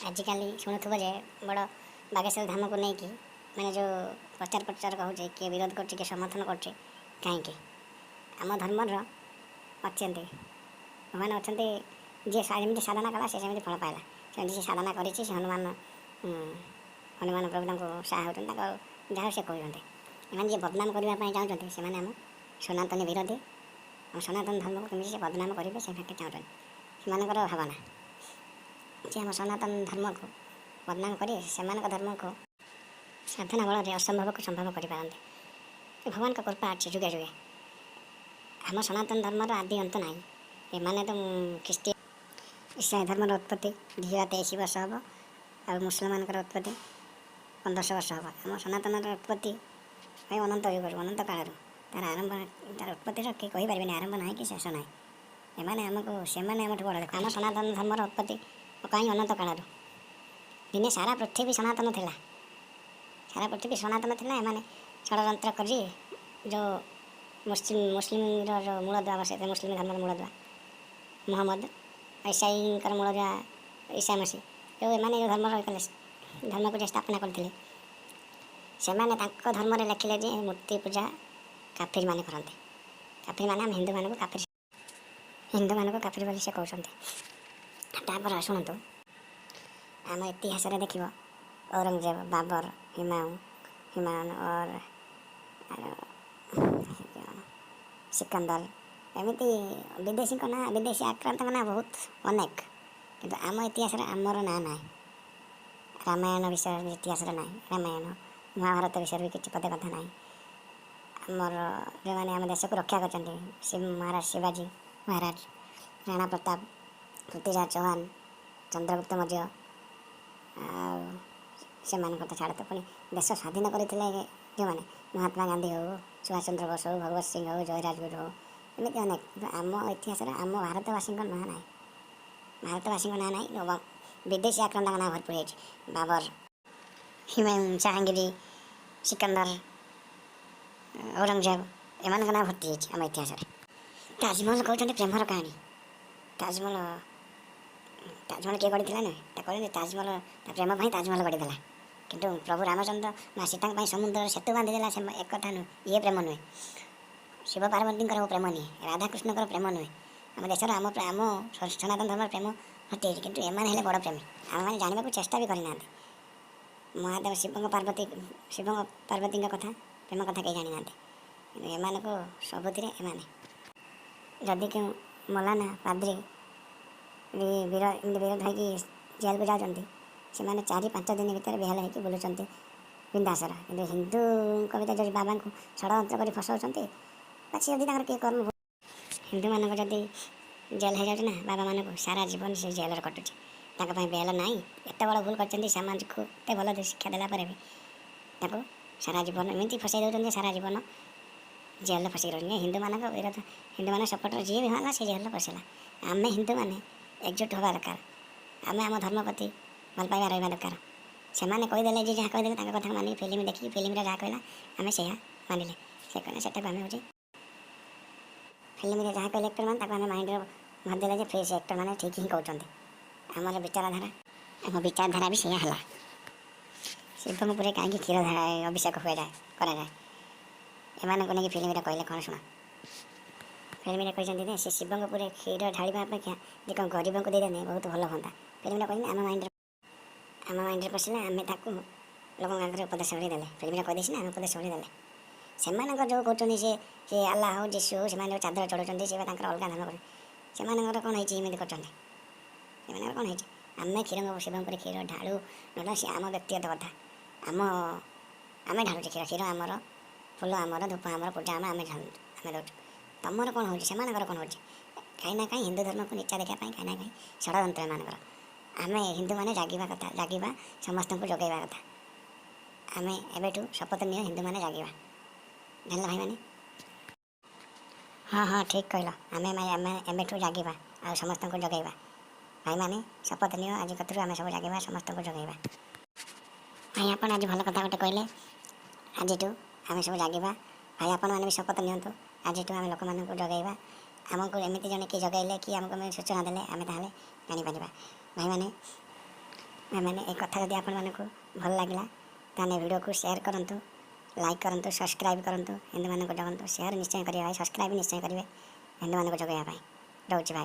ଆଜିକାଲି ଶୁଣୁଥିବ ଯେ ବଡ଼ ବାଗେଶ୍ୱର ଧାମକୁ ନେଇକି ମାନେ ଯେଉଁ ପ୍ରଚାର ପ୍ରଚାର କହୁଛି, କିଏ ବିରୋଧ କରୁଛି, କିଏ ସମର୍ଥନ କରୁଛି। କାହିଁକି? ଆମ ଧର୍ମର ଅଛନ୍ତି, ଭଗବାନ ଅଛନ୍ତି। ଯିଏ ଯେମିତି ସାଧନା କଲା, ସେ ସେମିତି ଫଳ ପାଇଲା। ସେମିତି ସେ ସାଧନା କରିଛି, ସେ ହନୁମାନ, ହନୁମାନ ପ୍ରଭୁ ତାଙ୍କୁ ସାହା ହେଉଛନ୍ତି, ତାଙ୍କ ଯାହା ସେ କହୁଛନ୍ତି। ଏମାନେ ଯିଏ ବଦନାମ କରିବା ପାଇଁ ଚାହୁଁଛନ୍ତି, ସେମାନେ ଆମ ସନାତନ ବିରୋଧୀ। ଆମ ସନାତନ ଧର୍ମକୁ କେମିତି ସେ ବଦନାମ କରିବେ, ସେ ଚାହୁଁଛନ୍ତି। ସେମାନଙ୍କର ଭାବନା ଯେ ଆମ ସନାତନ ଧର୍ମକୁ ବଦନାମ କରି ସେମାନଙ୍କ ଧର୍ମକୁ ସାଧନା ବଳରେ ଅସମ୍ଭବକୁ ସମ୍ଭବ କରିପାରନ୍ତି। ଭଗବାନଙ୍କ କୃପା ଅଛି ଯୁଗେ ଯୁଗେ। ଆମ ସନାତନ ଧର୍ମର ଆଦି ଅନ୍ତ ନାହିଁ। ଏମାନେ ତ ଖ୍ରୀଷ୍ଟିଆନ, ଇସାଇ ଧର୍ମର ଉତ୍ପତ୍ତି 2023 ବର୍ଷ ହେବ ଆଉ ମୁସଲମାନଙ୍କର ଉତ୍ପତ୍ତି 1500 ବର୍ଷ ହେବ। ଆମ ସନାତନର ଉତ୍ପତ୍ତି ଭାଇ ଅନନ୍ତ ଯୁଗରୁ, ଅନନ୍ତ କାଳରୁ। ତାର ଆରମ୍ଭ, ତାର ଉତ୍ପତ୍ତିର କେହି କହିପାରିବେନି, ଆରମ୍ଭ ନାହିଁ କି ଶେଷ ନାହିଁ। ଏମାନେ ଆମକୁ, ସେମାନେ ଆମଠୁ ବଡ଼। ଦେଖ, ଆମ ସନାତନ ଧର୍ମର ଉତ୍ପତ୍ତି କାହିଁ ଅନନ୍ତ କାଳରୁ। ଦିନେ ସାରା ପୃଥିବୀ ସନାତନ ଥିଲା, ସାରା ପୃଥିବୀ ସନାତନ ଥିଲା। ଏମାନେ ଷଡ଼ଯନ୍ତ୍ର କରି ଯେଉଁ ମୁସଲିମର ଯେଉଁ ମୂଳଦୁଆ ବସେଇଥିଲେ, ମୁସଲିମ ଧର୍ମର ମୂଳଦୁଆ ମହମ୍ମଦ, ଇସାଇଙ୍କର ମୂଳଦୁଆ ଇସା ମସି, ଯେଉଁ ଏମାନେ ଯେଉଁ ଧର୍ମର କଲେ, ଧର୍ମକୁ ଯେ ସ୍ଥାପନା କରିଥିଲେ, ସେମାନେ ତାଙ୍କ ଧର୍ମରେ ଲେଖିଲେ ଯେ ମୂର୍ତ୍ତି ପୂଜା କାଫିର ମାନେ କରନ୍ତି। କାଫିର ମାନେ ଆମ ହିନ୍ଦୁମାନଙ୍କୁ କାଫିର, ହିନ୍ଦୁମାନଙ୍କୁ କାଫିର ବୋଲି ସେ କହୁଛନ୍ତି। ତାପରେ ଶୁଣନ୍ତୁ, ଆମ ଇତିହାସରେ ଦେଖିବ ଔରଙ୍ଗଜେବ, ବାବର, ହୁମାୟୁନ ଅର ସିକନ୍ଦର, ଏମିତି ବିଦେଶୀଙ୍କ ନାଁ, ବିଦେଶୀ ଆକ୍ରାନ୍ତଙ୍କ ନାଁ ବହୁତ ଅନେକ। କିନ୍ତୁ ଆମ ଇତିହାସରେ ଆମର ନାଁ ନାହିଁ। ରାମାୟଣ ବିଷୟରେ ଇତିହାସରେ ନାହିଁ। ରାମାୟଣ, ମହାଭାରତ ବିଷୟରେ ବି କିଛି ପଦେ କଥା ନାହିଁ। ଆମର ଯେଉଁମାନେ ଆମ ଦେଶକୁ ରକ୍ଷା କରିଛନ୍ତି, ମହାରାଜ ଶିବାଜୀ ମହାରାଜ, ରାଣା ପ୍ରତାପ, ପୃଥ୍ୱୀରାଜ ଚୌହାନ, ଚନ୍ଦ୍ରଗୁପ୍ତ ମୌର୍ଯ୍ୟ, ଆଉ ସେମାନଙ୍କ କଥା ଛାଡ଼ ତ। ପୁଣି ଦେଶ ସ୍ୱାଧୀନ କରିଥିଲେ ଯେଉଁମାନେ, ମହାତ୍ମା ଗାନ୍ଧୀ ହଉ, ସୁଭାଷ ଚନ୍ଦ୍ର ବୋଷ ହଉ, ଭଗବତ ସିଂ ହଉ, ଜୟ ରାଜଗୁରୁ ହଉ, ଏମିତି ଅନେକ। କିନ୍ତୁ ଆମ ଇତିହାସରେ ଆମ ଭାରତବାସୀଙ୍କ ନାଁ ନାହିଁ, ଭାରତବାସୀଙ୍କ ନାଁ ନାହିଁ। ବିଦେଶୀ ଆକ୍ରାନ୍ତଙ୍କ ନାଁ ଭରପୁର ହେଇଛି। ବାବର, ହୁମାୟୁନ, ଜାହାଙ୍ଗୀର, ସିକନ୍ଦର, ଔରଙ୍ଗଜେବ, ଏମାନଙ୍କ ନାଁ ଭର୍ତ୍ତି ହେଇଛି ଆମ ଇତିହାସରେ। ତାଜମହଲ କହୁଛନ୍ତି ପ୍ରେମର କାହାଣୀ। ତାଜମହଲ, ତାଜମହଲ କିଏ ଗଢ଼ିଥିଲା ନୁହେଁ? ତା କହୁଛନ୍ତି ତାଜମହଲ ତା ପ୍ରେମ ପାଇଁ ତାଜମହଲ ଗଢ଼ିଦେଲା। କିନ୍ତୁ ପ୍ରଭୁ ରାମଚନ୍ଦ୍ର ମା ସୀତାଙ୍କ ପାଇଁ ସମୁଦ୍ରରେ ସେତୁ ବାନ୍ଧିଦେଲା, ସେ ଏକଥା ନୁହେଁ, ଇଏ ପ୍ରେମ ନୁହେଁ। ଶିବ ପାର୍ବତୀଙ୍କର ପ୍ରେମ ନୁହେଁ, ରାଧାକୃଷ୍ଣଙ୍କର ପ୍ରେମ ନୁହେଁ। ଆମ ଦେଶର, ଆମ ଆମ ସନାତନ ଧର୍ମର ପ୍ରେମ ଭର୍ତ୍ତି ହେଇଛି। କିନ୍ତୁ ଏମାନେ ହେଲେ ବଡ଼ ପ୍ରେମୀ, ଆମେମାନେ ଜାଣିବାକୁ ଚେଷ୍ଟା ବି କରିନାହାନ୍ତି। ମହାଦେବ ଶିବଙ୍କ ପାର୍ବତୀ, ଶିବଙ୍କ ପାର୍ବତୀଙ୍କ କଥା, ପ୍ରେମ କଥା କେହି ଜାଣିନାହାନ୍ତି। କିନ୍ତୁ ଏମାନଙ୍କୁ ସବୁଥିରେ ଏମାନେ ଯଦି କେଉଁ ମୌଲାନା, ପାଦ୍ରୀ ଏମିତି ବିରୋଧ ହେଇକି ଜେଲକୁ ଯାଉଛନ୍ତି, ସେମାନେ 4-5 ଦିନ ଭିତରେ ବେହାଲ ହେଇକି ବୁଲୁଛନ୍ତି ବିନ୍ଦାସର। କିନ୍ତୁ ହିନ୍ଦୁଙ୍କ ଭିତରେ ଯଦି ବାବାଙ୍କୁ ଷଡ଼ଯନ୍ତ୍ର କରି ଫସାଉଛନ୍ତି ବା ସେ ଯଦି ତାଙ୍କର କିଏ କର୍ମ, ହିନ୍ଦୁମାନଙ୍କୁ ଯଦି ଜେଲ୍ ହେଇଯାଉଛି ନା, ବାବାମାନଙ୍କୁ ସାରା ଜୀବନ ସେ ଜେଲରେ କଟୁଛି। ତାଙ୍କ ପାଇଁ ବେଲ ନାହିଁ। ଏତେ ବଡ଼ ଭୁଲ କରିଛନ୍ତି, ସମାଜକୁ ଏତେ ଭଲ ଶିକ୍ଷା ଦେଲା ପରେ ବି ତାକୁ ସାରା ଜୀବନ ଏମିତି ଫସାଇ ଦେଉଛନ୍ତି ଯେ ସାରା ଜୀବନ ଜେଲରେ ଫସିକି ରହୁଛନ୍ତି। ହିନ୍ଦୁମାନଙ୍କ ବିରୋଧ, ହିନ୍ଦୁମାନଙ୍କ ସପୋର୍ଟର ଯିଏ ବି ହେଲା, ସେ ଜେଲରେ ପଶିଲା। ଆମେ ହିନ୍ଦୁମାନେ ଏକଜୁଟ ହେବା ଦରକାର। ଆମେ ଆମ ଧର୍ମ ପ୍ରତି ଭଲ ପାଇବା ରହିବା ଦରକାର। ସେମାନେ କହିଦେଲେ, ଯିଏ ଯାହା କହିଦେଲେ, ତାଙ୍କ କଥା ମାନିକି ଫିଲ୍ମ ଦେଖିକି ଫିଲ୍ମରେ ଯାହା କହିଲା ଆମେ ସେଇଆ ମାନିଲେ। ସେ କହିଲେ ସେଟାକୁ ଆମେ ହେଉଛି ଫିଲ୍ମରେ ଯାହା କହିଲେ ଆକ୍ଟର ମାନେ, ତାକୁ ଆମେ ମାଇଣ୍ଡରେ ଭରିଦେଲେ ଯେ ଫେର୍ ସେ ଆକ୍ଟର ମାନେ ଠିକ୍ ହିଁ କହୁଛନ୍ତି। ଆମର ବିଚାରଧାରା, ଆମ ବିଚାରଧାରା ବି ସେଇଆ ହେଲା। ଶିବଙ୍କ ଉପରେ କାହିଁକି କ୍ଷୀର ଅଭିଷେକ ହୁଏ କରାଯାଏ, ଏମାନଙ୍କୁ ନେଇକି ଫିଲ୍ମରେ କହିଲେ କ'ଣ? ଶୁଣ, ଫିଲ୍ମରେ କହିଛନ୍ତି ଯେ ସେ ଶିବଙ୍କ ଉପରେ କ୍ଷୀର ଢାଳିବା ଅପେକ୍ଷା ଯେ କ'ଣ ଗରିବଙ୍କୁ ଦେଇଦେଲେ ବହୁତ ଭଲ ହୁଅନ୍ତା। ଫିଲ୍ମରେ କହିଛନ୍ତି, ଆମ ମାଇଣ୍ଡରେ ପଶିଲା, ଆମେ ତାକୁ ଲୋକଙ୍କ ଆଗରେ ଉପଦେଶ ଭଳି ଦେଲେ। ଫିଲ୍ମରେ କହିଦେଇଛି ନା, ଆମେ ଉପଦେଶ ଭଳି ଦେଲେ। ସେମାନଙ୍କର ଯେଉଁ କହୁଛନ୍ତି, ସେ ସେ ଆଲ୍ଲା ହଉ, ଯୀଶୁ ହଉ, ସେମାନେ ଯେଉଁ ଚାଦର ଚଢ଼ୁଛନ୍ତି, ସେ ବା ତାଙ୍କର ଅଲଗା ଧର୍ମ କରୁଛନ୍ତି। ସେମାନଙ୍କର କ'ଣ ହେଇଛି? ଏମିତି କରୁଛନ୍ତି, ସେମାନଙ୍କର କ'ଣ ହେଇଛି? ଆମେ କ୍ଷୀର ଶିବଙ୍କ ଉପରେ କ୍ଷୀର ଢାଳୁ ନ, ସେ ଆମ ବ୍ୟକ୍ତିଗତ କଥା। ଆମେ ଢାଳୁଛେ କ୍ଷୀର। କ୍ଷୀର ଆମର, ଫୁଲ ଆମର, ଧୂପ ଆମର, ପୂଜା ଆମର, ଆମେ ଢାଳୁ, ଆମେ ଦେଉଛୁ। ତମର କ'ଣ ହେଉଛି? ସେମାନଙ୍କର କ'ଣ ହେଉଛି? କାହିଁ ନା କାହିଁ ହିନ୍ଦୁ ଧର୍ମକୁ ନିଚା ଦେଖିବା ପାଇଁ କାହିଁ ନା କାହିଁ ଷଡ଼ଯନ୍ତ୍ର ଏମାନଙ୍କର। ଆମେ ହିନ୍ଦୁମାନେ ଜାଗିବା କଥା, ଜାଗିବା, ସମସ୍ତଙ୍କୁ ଯୋଗାଇବା କଥା। ଆମେ ଏବେଠୁ ଶପଥ ନିଅ, ହିନ୍ଦୁମାନେ ଜାଗିବା। ଜାଣିଲ ଭାଇମାନେ? ହଁ, ଠିକ୍ କହିଲ। ଆମେ ଏବେଠୁ ଜାଗିବା ଆଉ ସମସ୍ତଙ୍କୁ ଯୋଗାଇବା। ଭାଇମାନେ, ଶପଥ ନିଅ, ଆଜି କତିରୁ ଆମେ ସବୁ ଜାଗିବା, ସମସ୍ତଙ୍କୁ ଯୋଗାଇବା। ଭାଇ, ଆପଣ ଆଜି ଭଲ କଥା ଗୋଟେ କହିଲେ। ଆଜିଠୁ ଆମେ ସବୁ ଜାଗିବା। ଭାଇ, ଆପଣମାନେ ବି ଶପଥ ନିଅନ୍ତୁ, ଆଜିଠୁ ଆମେ ଲୋକମାନଙ୍କୁ ଯୋଗାଇବା। ଆମକୁ ଏମିତି ଜଣେ କିଏ ଯୋଗାଇଲେ କି ଆମକୁ ଆମେ ସୂଚନା ଦେଲେ ଆମେ ତାହେଲେ ଜାଣିପାରିବା। ଭାଇମାନେ, ଭାଇମାନେ, ଏ କଥା ଯଦି ଆପଣମାନଙ୍କୁ ଭଲ ଲାଗିଲା, ତାହେଲେ ଭିଡ଼ିଓକୁ ସେୟାର କରନ୍ତୁ, ଲାଇକ୍ କରନ୍ତୁ, ସବସ୍କ୍ରାଇବ୍ କରନ୍ତୁ, ହିନ୍ଦୁମାନଙ୍କୁ ଜଗନ୍ତୁ। ସେୟାର ନିଶ୍ଚୟ କରିବେ ଭାଇ, ସବସ୍କ୍ରାଇବ୍ ନିଶ୍ଚୟ କରିବେ ହିନ୍ଦୁମାନଙ୍କୁ ଜଗାଇବା ପାଇଁ। ରହୁଛି ଭାଇ।